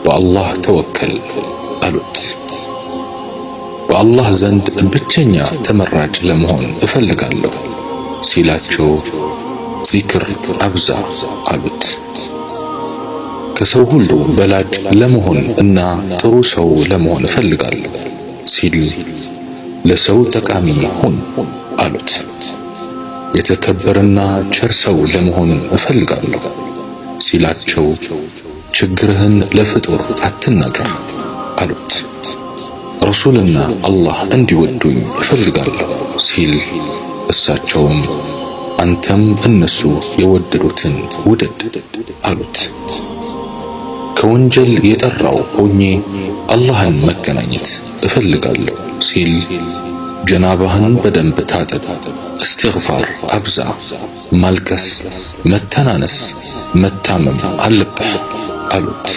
በአላህ ተወከል አሉት። በአላህ ዘንድ ብቸኛ ተመራጭ ለመሆን እፈልጋለሁ ሲላቸው ዚክር አብዛ አሉት። ከሰው ሁሉ በላጭ ለመሆን እና ጥሩ ሰው ለመሆን እፈልጋለሁ ሲል ለሰው ጠቃሚ ሁን አሉት። የተከበረና ቸር ሰው ለመሆን እፈልጋለሁ ሲላቸው ችግርህን ለፍጡር አትናገር አሉት። ረሱልና አላህ እንዲወዱኝ እፈልጋለሁ ሲል እሳቸውም አንተም እነሱ የወደዱትን ውደድ አሉት። ከወንጀል የጠራው ሆኜ አላህን መገናኘት እፈልጋለሁ ሲል ጀናባህን በደንብ ታጠብ፣ እስትግፋር አብዛ፣ ማልቀስ፣ መተናነስ፣ መታመም አለብህ አሉት።